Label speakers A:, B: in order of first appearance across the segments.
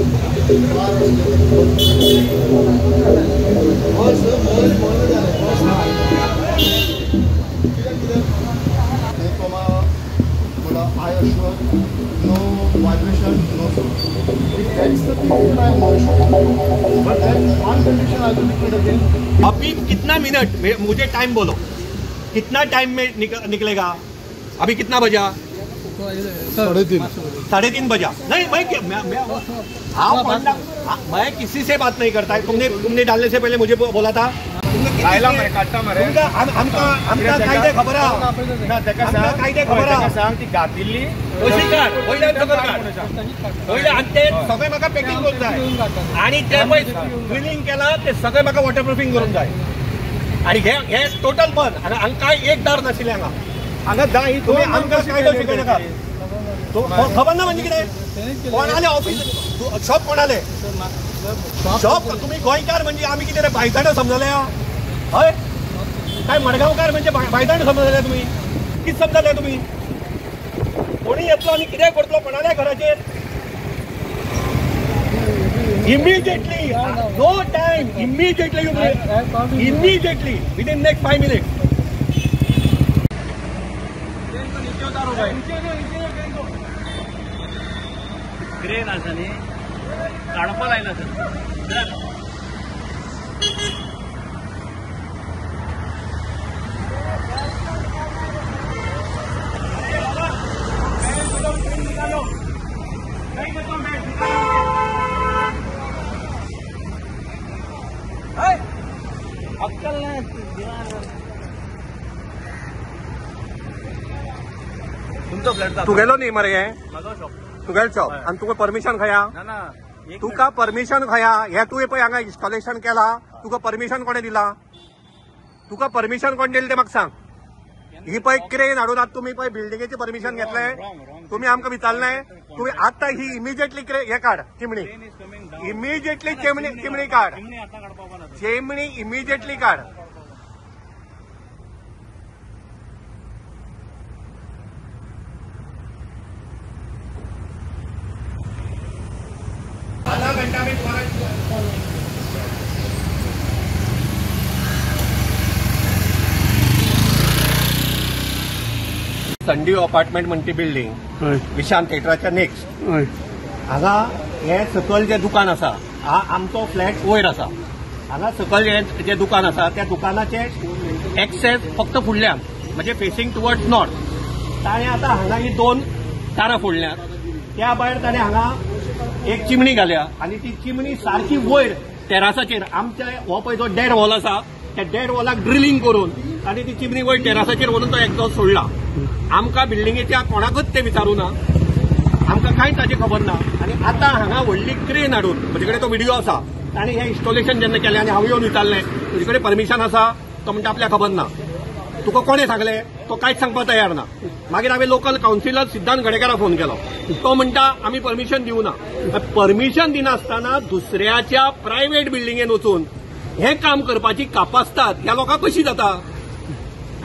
A: I assure no vibration, no sound. If that's the thing, then I am no issue. But then one condition I will repeat again.
B: अभी कितना minute, मुझे time बोलो, कितना time में निकलेगा? अभी कितना बजा?
A: 3:30.
B: 3:30 बजा. नहीं, मैं किसी से बात नहीं करता. तुमने तुमने डालने से पहले मुझे बोला था. खबर सगळें म्हाका पॅकिंग करूंक जाय आनी ते पळय ड्रिलिंग केलां ते सगळें म्हाका वॉटरप्रुफींग करूंक जाय आनी हे हे टोटल बंद. आनी हांकां एक दार नाशिल्लें हांगा. हांगा तुमी आमकां कायदो शिकयनाका. खबर ना म्हणजे कितें? कोणाले ऑफिस शॉप कोणाले शॉप? तुमी गोंयकार म्हणजे आमी कितें रे बायदाणां समजले? हय, काय मडगांवकार म्हणजे बायदाण समजले तुमी? कितें समजले तुमी? कोणी येतलो आनी कितें करतलो कोणाल्या घराचेर? Immediately, no time, immediately, immediately within next 5 minutes.
C: Crane आसा न्ही, काडपा लायला सर.
B: तुगेलो न्ही मरे हे तुगेलो शॉप आनी तुका परमिशन खया? तुका परमिशन खया? हे तुवें पळय हांगा इन्स्टॉलेशन केला, तुका परमिशन कोणें दिला? तुका परमिशन कोण दिलें तें म्हाका सांग. ही पळय क्रेन हाडून आतां तुमी पळय बिल्डिंगेचें परमिशन घेतलें, तुमी आमकां विचारलें. तुमी आतां ही इमिजिएटली हे काड चिमणी, इमिजिएटली चिमणी काड, चिमणी इमिजिएटली काड. आधा घंटा में तुम्हारा संडीव अपार्टमेंट म्हणटी बिल्डिंग विशान थिएटराच्या नेक्स्ट हांगा हे सकयल जे दुकान आसा, आमचो फ्लॅट वयर आसा. हांगा सकयल हे जे दुकान आसा त्या दुकानाचे एक्सेस फक्त फुडल्यान, म्हणजे फेसिंग टुवर्ड्स नॉर्थ. ताणें आतां हांगा ही 2 दारां फोडल्यात, त्या भायर ताणें हांगा एक चिमणी घाल्या आनी ती चिमणी सारकी वयर टेरासाचेर, आमच्या हो पळय जो डेड वॉल आसा त्या डेड वॉलाक ड्रिलिंग करून आनी ती चिमणी वयर टेरासाचेर व्हरून तो एक्झॉस्ट सोडला. आमकां बिल्डिंगेच्या कोणाकूच ते विचारूं ना, आमकां कांय ताची खबर ना. आनी आतां हांगा व्हडली क्रेन हाडून, म्हजे कडेन तो व्हिडिओ आसा, ताणें हें इन्स्टॉलेशन जेन्ना केलें आनी हांव येवन विचारलें तुजे कडेन परमिशन आसा, तो म्हणटा आपल्याक खबर ना. तुका कोणें सांगलें? तो कांयच सांगपाक तयार ना. मागीर हांवें लोकल कावन्सिलर सिद्धांत गडेकाराक फोन केलो, तो म्हणटा आमी परमिशन दिवना. परमिशन दिनासतना दुसऱ्याच्या प्रायव्हेट बिल्डिंगेन वचून हें काम करपाची कापास्तात ह्या लोकांक कशी जाता?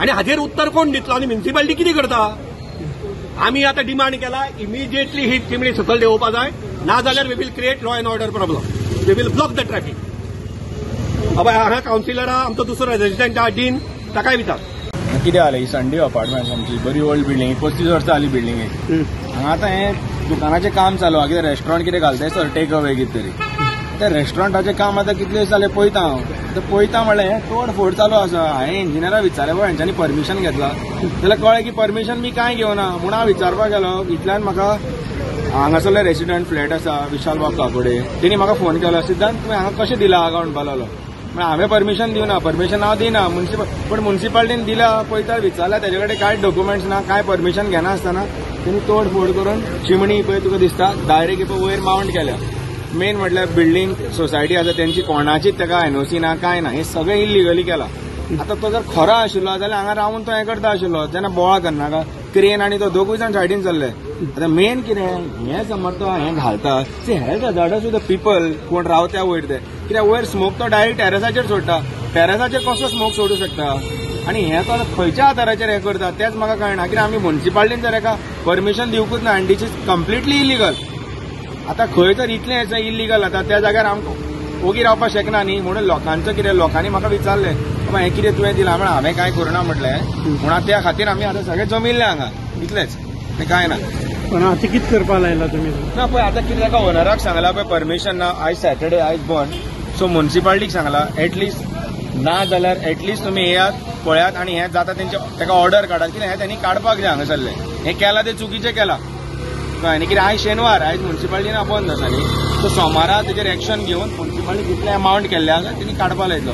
B: आनी हाजेर उत्तर कोण दितलो आनी म्युनिसिपालिटी कितें करता? आमी आतां डिमांड केला इमिजिएटली ही चिमणी सकयल देंवोवपा जाय, ना जाल्यार we will create law and order problem, we will block the traffic. अबय हांगा कावन्सिलर आहा, आमचो दुसरो रेजिडंट आहा डीन, ताकाय विचार.
D: कितें जालें, ही संडीव अपार्टमेंट आमची बरी ओल्ड बिल्डिंग, 35 वर्सां जाली बिल्डिंगेक. हांगा आतां हें दुकानाचें काम चालू आहा, कितें रेस्टॉरंट कितें घालता सर टेक अवे कितें तरी. आतां रेस्टॉरंटाचें काम आतां कितले दीस जाले पळयता हांव, आतां पळयता म्हणल्यार हें तोड फोड चालू आसा. हांवें इंजिनियराक विचारलें, पळय हेंच्यांनी परमिशन घेतलां जाल्यार कळ्ळें की परमिशन बी कांय घेवना. म्हूण हांव विचारपाक गेलो, इतल्यान म्हाका हांगासरले रेसिडंट फ्लॅट आसा विशाल बाब काकोडे, तेणी म्हाका फोन केलो, सिद्धांत तुवें हांगा कशें दिलां काय म्हणपाक लागलो. म्हळ्यार हांवें परमिशन दिवना, परमिशन हांव दिना, पूण म्युनिसिपालिटीन दिला. पळयता विचारला तेजे कडेन कांय डॉक्युमेंट्स ना, कांय परमिशन घेनासतना तेणी तोड फोड करून चिमणी पळय तुका दिसता डायरेक्ट पळय वयर मावंट केल्या. मेन म्हटल्यार बिल्डिंग सोसायटी आसा तेंची कोणाचीच ताका एनओसी ना, कांय ना, हें सगळें इलिगली केलां. आतां तो जर खरो आशिल्लो जाल्यार हांगा रावन तो हें करता आशिल्लो, जेन्ना बोवाळ करनाका. क्रेन आनी तो दोगूय जाण सायडीन चल्ले. आतां मेन कितें हें समज तो हें घालता, see health hazardous to the people कोण रावत्या वयर ते, कित्याक वयर स्मोक तो डायरेक्ट टेरसाचेर सोडटा, टेरसाचेर कसो स्मोक सोडूं शकता? आनी हें तो खंयच्या आधाराचेर हें करता तेंच म्हाका कळना. कित्याक आमी म्युनिसिपालिटीन जर एका परमिशन दिवकूच ना आनी this is completely illegal. आतां खंय तर इतलें हें इल्लिगल जाता त्या जाग्यार आमकां ओगी रावपाक शकना न्ही. म्हणून लोकांचो कितें लोकांनी म्हाका विचारलें बाबा हें कितें तुवें दिलां, म्हळ्यार हांवें कांय करूना म्हटलें. म्हणून त्या खातीर आमी आतां सगळे जमिल्ले हांगा, इतलेंच, कांय ना.
E: पण आतां कितें करपाक लायला तुमी?
D: ना पळय आतां कितें ताका ओनराक सांगला पळय परमिशन ना, आयज सॅटर्डे, आयज बंद, सो मुन्सिपालिटीक सांगला एटलिस्ट ना जाल्यार एटलिस्ट तुमी येयात पळयात आनी हें जाता तेंचे ताका ऑर्डर काडात, कितें हें तेणी काडपाक जाय हांगासरलें. हें केलां तें चुकीचें केलां, कळ्ळें न्ही. कितें आयज शेनवार, आयज मुन्सिपालिटी ना बंद आसा न्ही, सो सोमारा तेजेर एक्शन घेवन मुन्सिपालिटी कितले अमावंट केल्ले आसा तेणी काडपाक लायतलो.